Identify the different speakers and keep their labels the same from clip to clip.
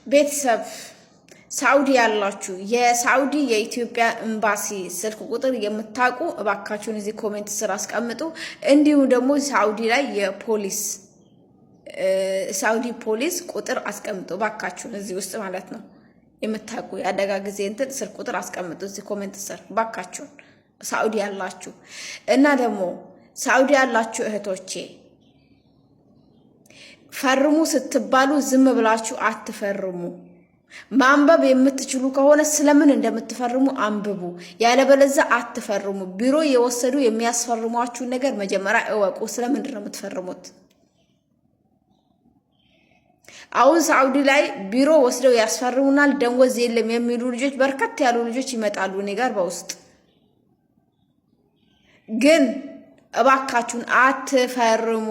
Speaker 1: ቤተሰብ፣ ሳዑዲ ያላችሁ የሳዑዲ የኢትዮጵያ ኤምባሲ ስልክ ቁጥር የምታውቁ እባካችሁን እዚህ comment ስር አስቀምጡ። እንዲሁም ደግሞ ሳዑዲ ላይ የፖሊስ፣ ሳዑዲ ፖሊስ ቁጥር አስቀምጡ እባካችሁን፣ እዚህ ውስጥ ማለት ነው። የምታውቁ የአደጋ ጊዜ እንትን ስልክ ቁጥር አስቀምጡ እዚህ comment ስር እባካችሁን፣ ሳዑዲ ያላችሁ። እና ደግሞ ሳዑዲ ያላችሁ እህቶቼ፣ ፈርሙ ስትባሉ ዝም ብላችሁ አትፈርሙ። ማንበብ የምትችሉ ከሆነ ስለምን እንደምትፈርሙ አንብቡ። ያለበለዚያ አትፈርሙ። ቢሮ የወሰዱ የሚያስፈርሟችሁን ነገር መጀመሪያ እወቁ። ስለምንድን ነው የምትፈርሙት? አሁን ሳዑዲ ላይ ቢሮ ወስደው ያስፈርሙናል፣ ደሞዝ የለም የሚሉ ልጆች፣ በርከት ያሉ ልጆች ይመጣሉ እኔ ጋር በውስጥ። ግን እባካችሁን አትፈርሙ።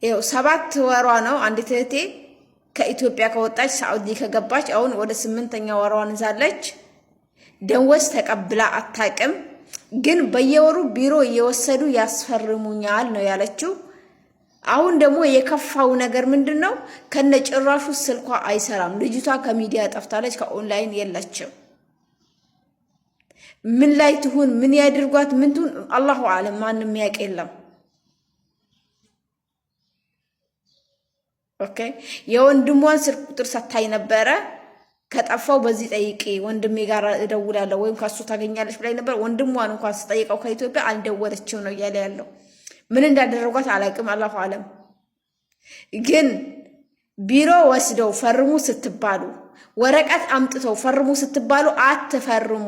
Speaker 1: ይኸው 7 ወሯ ነው አንዲት እህቴ ከኢትዮጵያ ከወጣች፣ ሳዑዲ ከገባች አሁን ወደ ስምንተኛ ወሯን ይዛለች። ደሞዝ ተቀብላ አታውቅም። ግን በየወሩ ቢሮ እየወሰዱ ያስፈርሙኛል ነው ያለችው። አሁን ደግሞ የከፋው ነገር ምንድን ነው? ከነ ጭራሹ ስልኳ አይሰራም። ልጅቷ ከሚዲያ ጠፍታለች፣ ከኦንላይን የለችም። ምን ላይ ትሁን፣ ምን ያድርጓት፣ ምን ትሁን፣ الله أعلم፣ ማንም ያውቅ የለም። Okay፣ የወንድሟን ስልክ ቁጥር ሰታኝ ነበረ። ከጠፋው በዚህ ጠይቂ፣ ወንድሜ ጋር እደውላለሁ ወይም ከሱ ታገኛለች ብላኝ ነበር። ወንድሟን እንኳን ስጠይቀው ከኢትዮጵያ አልደወለችም ነው እያለ ያለው። ምን እንዳደረጓት አላውቅም፣ الله أعلم። ግን ቢሮ ወስደው ፈርሙ ስትባሉ፣ ወረቀት አምጥተው ፈርሙ ስትባሉ አትፈርሙ።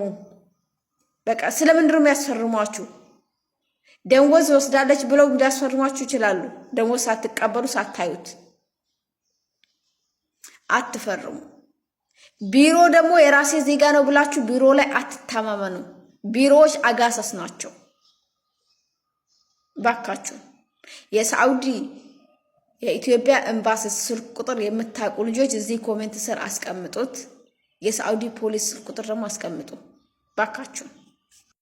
Speaker 1: በቃ ስለምንድን ነው የሚያስፈርሟችሁ? ደሞዝ ወስዳለች ብለው ሊያስፈርሟችሁ ይችላሉ። ደሞዝ ሳትቀበሉ፣ ሳታዩት አትፈርሙ። ቢሮ ደግሞ የራሴ ዜጋ ነው ብላችሁ ቢሮ ላይ አትተማመኑ። ቢሮዎች አጋሰስ ናቸው። ባካችሁ የሳዑዲ የኢትዮጵያ ኤምባሲ ስልክ ቁጥር የምታውቁ ልጆች እዚህ comment ስር አስቀምጡት። የሳዑዲ ፖሊስ ስልክ ቁጥር ደግሞ አስቀምጡ ባካችሁ።